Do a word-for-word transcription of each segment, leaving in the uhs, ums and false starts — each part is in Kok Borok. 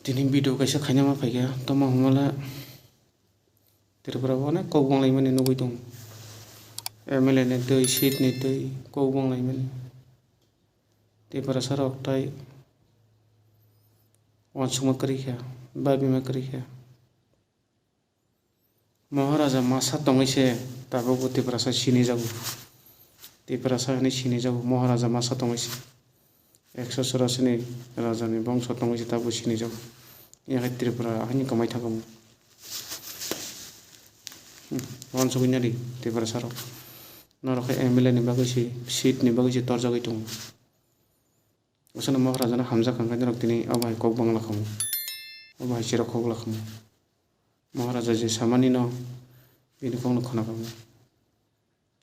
Tini video kaisa khaina ma phaikha, tongma hwnmale Tripura o onek kok banglaimani nugwi tongo. M L A ni twi, seat ni twi kok banglaimani. Tiprasa rok tai uansukma kwrwi kha, babima kwrwi kha. Moharaja masa tongwi se tabukbo Tiprasa sinijago. Tiprasa hinwi sinijago, Moharaja masa tongwi se. Ekso chorasini rajani bongso tongwi se tabuk sinijago. Yakhai Tripura ahini kwmai thangkamo. Hmm, uansugwi nadi Tiprasa rok. Norok khe M L A ni bagwi se, seat ni bagwi se torjagwi tongo. Aswkno Moharaja no hamjak kha khe norok tini obo hai kok bangla khamu. Obo hai cherok khok la khamu. Moharaja je samani no bini kok no khna khamu.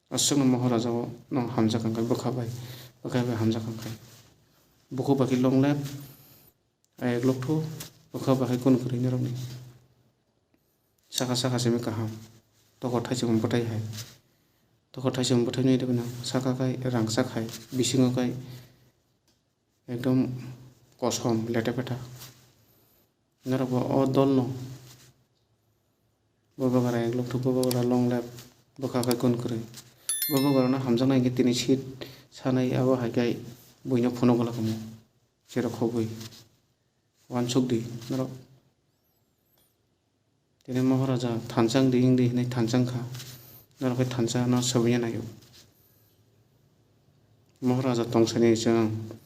Aswkno Moharaja o no hamjak kha khe bwkha bai, bwkha bai hamjak kha khe. Bukhuk bai khe long left, ai ek lokthu, bwkha bai khe kun kwrwi norok ni. Saka saka simi kaham. Tokot thaisung bwthai hai. Tokot thaisung bwthai nai rwgwi nang. Saka khai rangchak hai. Bisingo khai ekdom kosom lete petha. Norok bo o dol no. Bo bagara ek lokthu, bo bagara long left. Bwkha khai kun kwrwi. Bo bagara no hamjaknai hinkhe tini seat sanai abo hai khai buino phunuk gula khamu. Cherok khogwi. Uansuk di norok. Tini Moharaja thansa wng di, wng di hinwi thansa wng kha. Norok khe thansa no sobiya naio. Moharaja tongsani chwng